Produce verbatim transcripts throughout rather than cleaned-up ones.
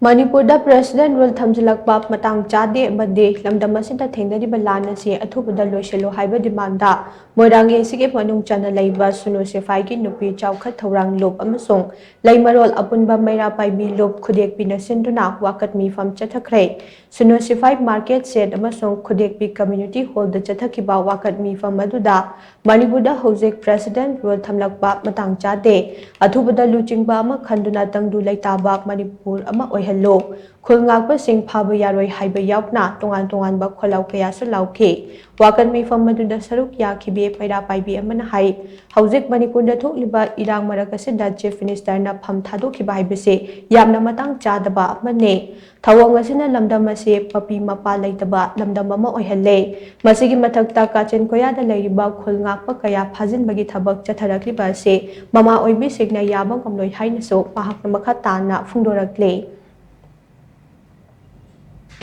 ꯃꯅꯤꯄꯨꯔꯗ president rule ꯊꯝꯖꯤꯜꯂꯛꯄ ꯃꯇꯥꯡ ꯆꯥꯗꯦ ꯑꯃꯗꯤ ꯂꯝꯗꯝ ꯑꯁꯤꯗ ꯊꯦꯡꯅꯔꯤꯕ ꯂꯥꯟ ꯑꯁꯤ ꯑꯊꯨꯕꯗ ꯂꯣꯏꯁꯤꯜꯂꯨ ꯍꯥꯏꯕ ꯗꯤꯃꯥꯟꯗ ꯃꯣꯏꯔꯥꯡ ꯑꯦꯁꯤꯒꯤ ꯃꯅꯨꯡ ꯆꯟꯅ ꯂꯩꯕ ꯁꯨꯅꯨ ꯁꯤꯐꯥꯏꯒꯤ ꯅꯨꯄꯤ ꯆꯥꯎꯈꯠ ꯊꯧꯔꯥꯡ ꯂꯨꯞ ꯑꯃꯁꯨꯡ ꯂꯩꯃꯔꯣꯜ ꯑꯄꯨꯟꯕ ꯃꯩꯔꯥ ꯄꯥꯏꯕꯤ ꯂꯨꯞ ꯈꯨꯗꯦꯛꯄꯤꯅ ꯁꯤꯟꯗꯨꯅ ꯋꯥꯀꯠ ꯃꯤꯐꯝ ꯆꯠꯊꯈ꯭ꯔꯦ꯫ ꯁꯨꯅꯨ ꯁꯤꯐꯥꯏ ꯃꯥꯔꯀꯦꯠ ꯁꯦꯠ ꯑꯃꯁꯨꯡ ꯈꯨꯗꯦꯛꯄꯤ ꯀꯝꯃ꯭ꯌꯨꯅꯤꯇꯤ ꯍꯣꯜꯗ ꯆꯠꯊꯈꯤꯕ ꯋꯥꯀꯠ ꯃꯤꯐꯝ ꯑꯗꯨꯗ ꯃꯅꯤꯄꯨꯔꯗ ꯍꯧꯖꯤꯛ ꯄ꯭ꯔꯦꯁꯤꯗꯦꯟ ꯔꯨꯜ ꯊꯝꯂꯛꯄ ꯃꯇꯥꯡ ꯆꯥꯗꯦ, ꯑꯊꯨꯕꯗ ꯂꯨꯆꯤꯡꯕ ꯑꯃ ꯈꯟꯗꯨꯅ ꯇꯪꯗꯨ ꯂꯩꯇꯥꯕ ꯃꯅꯤꯄꯨꯔ ꯑꯃ ꯑꯣꯏꯍꯜꯂꯨ, ꯈꯨꯜ ꯉꯥꯛꯄꯁꯤꯡ ꯐꯥꯕ ꯌꯥꯔꯣꯏ ꯍꯥꯏꯕ ꯌꯥꯎꯅ ꯇꯣꯉꯥꯟ ꯇꯣꯉꯥꯟꯕ ꯈꯣꯜꯂꯥꯎ ꯀꯌꯥꯁꯨ ꯂꯥꯎꯈꯤ꯫ ꯋꯥꯀꯠ ꯃꯤꯐꯝ ꯑꯗꯨꯗ ꯁꯔꯨꯛ ꯌꯥꯈꯤꯕꯤ ꯃꯩꯔꯥ ꯄꯥꯏꯕꯤ ꯑꯃꯅ ꯍꯥꯏ, ꯍꯧꯖꯤꯛ ꯃꯅꯤꯄꯨꯔꯗ ꯊꯣꯛꯂꯤꯕ ꯏꯔꯥꯡ ꯃꯔꯛ ꯑꯁꯤꯗ ꯆꯤꯐ ꯃꯤꯅꯤꯁꯇꯔꯅ ꯐꯝ ꯊꯥꯗꯣꯛꯈꯤꯕ ꯍꯥꯏꯕꯁꯤ ꯌꯥꯝꯅ ꯃꯇꯥꯡ ꯆꯥꯗꯕ ꯑꯃꯅꯤ꯫ ꯊꯧꯑꯣꯡ ꯑꯁꯤꯅ ꯂꯝꯗꯝ ꯑꯁꯤ ꯃꯄꯤ ꯃꯄꯥ ꯂꯩꯇꯕ ꯂꯝꯗꯝ ꯑꯃ ꯑꯣꯏꯍꯜꯂꯦ꯫ ꯃꯁꯤꯒꯤ ꯃꯊꯛꯇ ꯀꯥꯆꯤꯟ ꯀꯣꯌꯥꯗ ꯂꯩꯔꯤꯕ ꯈꯨꯜ ꯉꯥꯛꯄ ꯀꯌꯥ ꯐꯥꯖꯤꯟꯕꯒꯤ ꯊꯕꯛ ꯆꯠꯊꯔꯛꯂꯤꯕ ꯑꯁꯤ ꯃꯃꯥ ꯑꯣꯏꯕꯤꯁꯤꯡꯅ ꯌꯥꯕ ꯉꯝꯂꯣꯏ ꯍꯥꯏꯅꯁꯨ ꯃꯍꯥꯛꯅ ꯃꯈꯥ ꯇꯥꯅ ꯐꯣꯡꯗꯣꯔꯛꯂꯤ꯫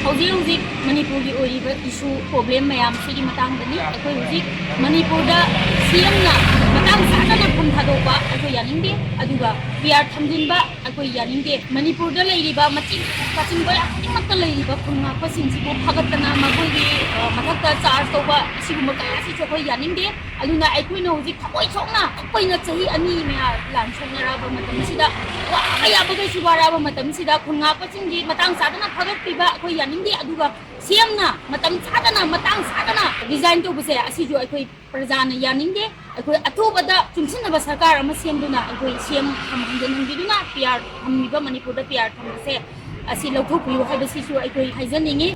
ꯍꯧꯖꯤꯛ ꯍꯧꯖꯤꯛ ꯃꯅꯤꯄꯨꯔꯒꯤ ꯑꯣꯏꯔꯤꯕ ꯏꯁꯨ ꯄ꯭ꯔꯣꯕ꯭ꯂꯦꯝ ꯃꯌꯥꯝꯁꯤꯒꯤ ꯃꯇꯥꯡꯗꯅꯤ꯫ ꯑꯩꯈꯣꯏ ꯍꯧꯖꯤꯛ ꯃꯅꯤꯄꯨꯔꯗ ꯁꯤ ꯑꯦꯝꯅ ꯃꯇꯥꯡ ꯆꯥꯗꯅ ꯐꯝ ꯊꯥꯗꯣꯛꯄ ꯑꯩꯈꯣꯏ ꯌꯥꯅꯤꯡꯗꯦ, ꯑꯗꯨꯒ ꯄꯤ ꯑꯥꯔ ꯊꯝꯖꯤꯟꯕ ꯑꯩꯈꯣꯏ ꯌꯥꯅꯤꯡꯗꯦ꯫ ꯃꯅꯤꯄꯨꯔꯗ ꯂꯩꯔꯤꯕ ꯃꯆꯤꯟ ꯀꯥꯆꯤꯟ ꯀꯣꯌꯥ ꯈꯨꯗꯤꯡꯃꯛꯇ ꯂꯩꯔꯤꯕ ꯈꯨꯜ ꯉꯥꯛꯄꯁꯤꯡꯁꯤꯕꯨ ꯐꯒꯠꯇꯅ ꯃꯈꯣꯏꯒꯤ, ꯑ, ꯃꯊꯛꯇ ꯆꯥꯔꯖ ꯇꯧꯕ ꯑꯁꯤꯒꯨꯝꯕ ꯀꯌꯥ ꯑꯁꯤꯁꯨ ꯑꯩꯈꯣꯏ ꯌꯥꯅꯤꯡꯗꯦ꯫ ꯑꯗꯨꯅ ꯑꯩꯈꯣꯏꯅ ꯍꯧꯖꯤꯛ ꯊꯃꯣꯏ ꯁꯣꯛꯅ ꯑꯩꯈꯣꯏꯅ ꯆꯍꯤ ꯑꯅꯤ ꯃꯌꯥ ꯂꯥꯟ ꯁꯣꯛꯅꯔꯛꯑꯕ ꯃꯇꯝꯁꯤꯗ, ꯋꯥꯕ ꯌꯥꯕꯈꯩꯁꯨ ꯋꯥꯔꯛꯑꯕ ꯃꯇꯝꯁꯤꯗ, ꯈꯨꯜ ꯉꯥꯛꯄꯁꯤꯡꯒꯤ ꯃꯇꯥꯡ ꯆꯥꯗꯅ ꯐꯒꯠꯄꯤꯕ ꯑꯩꯈꯣꯏ ꯌꯥꯅꯤꯡꯗꯦ꯫ ꯑꯗꯨꯒ ꯁꯤ ꯑꯦꯝꯅ ꯃꯇꯝ ꯆꯥꯗꯅ, ꯃꯇꯥꯡ ꯆꯥꯗꯅ ꯔꯤꯖꯥꯏꯟ ꯇꯧꯕꯁꯦ ꯑꯁꯤꯁꯨ ꯑꯩꯈꯣꯏ ꯄ꯭ꯔꯖꯥꯅ ꯌꯥꯅꯤꯡꯗꯦ꯫ ꯑꯩꯈꯣꯏ ꯑꯊꯨꯕꯗ ꯆꯨꯡꯁꯤꯟꯅꯕ ꯁꯔꯀꯥꯔ ꯑꯃ ꯁꯦꯝꯗꯨꯅ ꯑꯩꯈꯣꯏ ꯁꯤ ꯑꯦꯝ ꯊꯝ ꯍꯟꯖꯤꯟꯍꯟꯕꯤꯗꯨꯅ ꯄꯤ ꯑꯥꯔ ꯊꯝꯃꯤꯕ, ꯃꯅꯤꯄꯨꯔꯗ ꯄꯤ ꯑꯥꯔ ꯊꯝꯕꯁꯦ ꯑꯁꯤ ꯂꯧꯊꯣꯛꯄꯤꯌꯨ ꯍꯥꯏꯕꯁꯤꯁꯨ ꯑꯩꯈꯣꯏ ꯍꯥꯏꯖꯅꯤꯡꯉꯤ꯫